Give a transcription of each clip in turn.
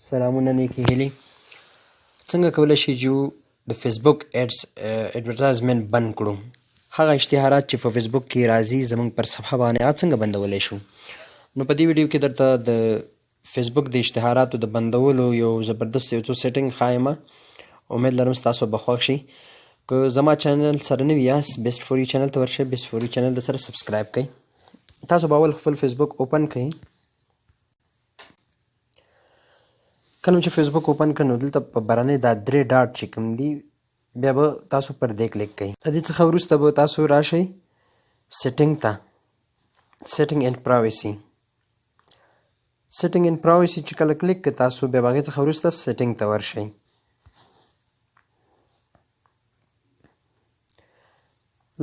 سلامونه نیکی هیلې. څنګه کولی شي چې د فیسبوک ایډز ایډورټایزمنټ بند کړو؟ هغه اشتهارات چې په فیسبوک کې راځي زموږ پر صفحه باندې، هغه څنګه بندولی شو؟ نو په دې ویډیو کې درته د فیسبوک د اشتهاراتو د بندولو یو زبردست یو څو setting ښایم. امید لرم ستاسو به خوښ شي. که زما channel سره نوي یاست، Best For You channel ته ورشئ، Best For You channel د سره subscribe کړئ. تاسو به اول خپل فیسبوک open کړئ. کله چې فیسبوک open کړئ، نو دلته په برنۍ دا درې dot چې کوم دي، بیا به تاسو پر دې کلیک کړئ. د دې څخه وروسته به تاسو راشئ setting ته، setting and privacy. Setting and privacy چې کله کلیک کړئ تاسو، بیا به هغې څخه وروسته setting ته ورشئ.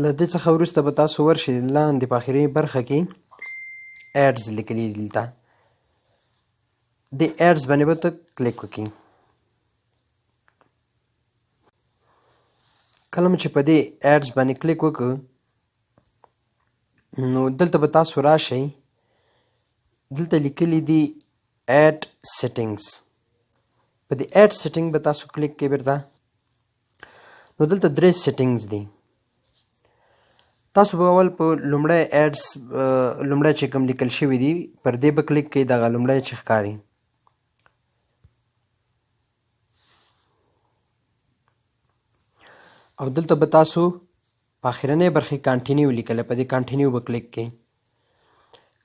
له دې څخه وروسته به تاسو ورشئ لاندې، په اخري برخه کې ads لیکلي دي. دلته د ads باندې به ته کلیک وکړئ. کله مو چې په دې ads باندې کلیک وکړ، نو دلته به تاسو راشئ، دلته لیکلي دي ad settings. په دې ad setting به تاسو کلیک کړئ بیرته. نو دلته درې settings دي. تاسو به اول په لومړی ads، لومړی چې کوم لیکل شوی دی، پر دې به کلیک کړئ، دغه لومړی چې ښکاري. او دلته به تاسو په اخرنۍ برخې continue لیکلی، په دې continue به کلیک کړئ.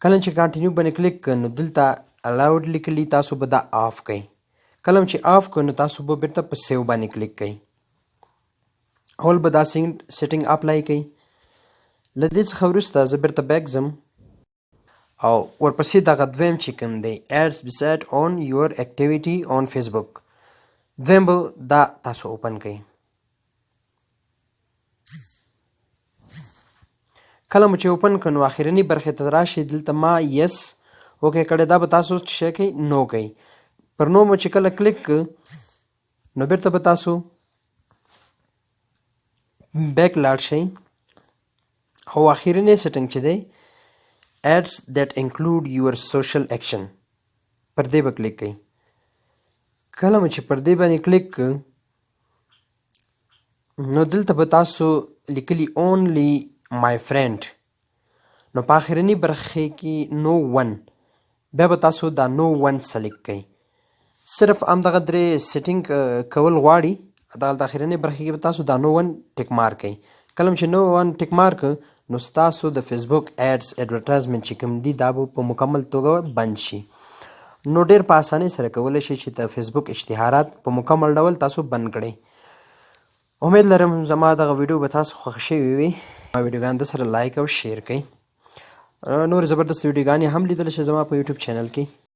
کله چې continue باندې کلیک کړئ، نو دلته allowed لیکلی، تاسو به دا off کړئ. کله چې off کړئ، نو تاسو به بیرته په save باندې کلیک کړئ. اول به دا setting apply کړئ. له دې څخه وروسته زه بیرته back ځم او ورپسې دغه دویم چې کوم دی، ads based on your activity on Facebook، دویم به دا تاسو open کړئ. کله مو چې open کړ، نو اخرنۍ برخې ته راشئ. دلته ما yes okay کړی، دا به تاسو څه کوئ؟ No کوئ. پر no مو چې کله کلیک کړ، نو بیرته به تاسو back لاړ شئ او اخرنی setting چې دی، ads that include your social action، پر دې به کلیک کړئ. کله مو چې پر دې باندې کلیک کړ، نو دلته به تاسو لیکلي only my friend، نو په اخرنی برخې کې no one، بیا به تاسو دا no one select کړئ. صرف همدغه درې setting کول غواړي. دغلته اخرنۍ برخې کې به تاسو دا no one tick mark کړئ. کله چې no one tick mark، نو ستاسو د فیسبوک ads advertisement چې کوم دي، دا به په مکمل توګه بند شي. نو ډیر په اسانۍ سره کولی شئ چې د فیسبوک اشتهارات په مکمل ډول تاسو بند کړئ. امید لرم زما دغه ویډیو به تاسو خوښ شوي وي. ویډیوګان د سره like او share کړئ. نور زبردست ویډیوګانې هم لیدلی شئ زما په یوټیوب channel کې.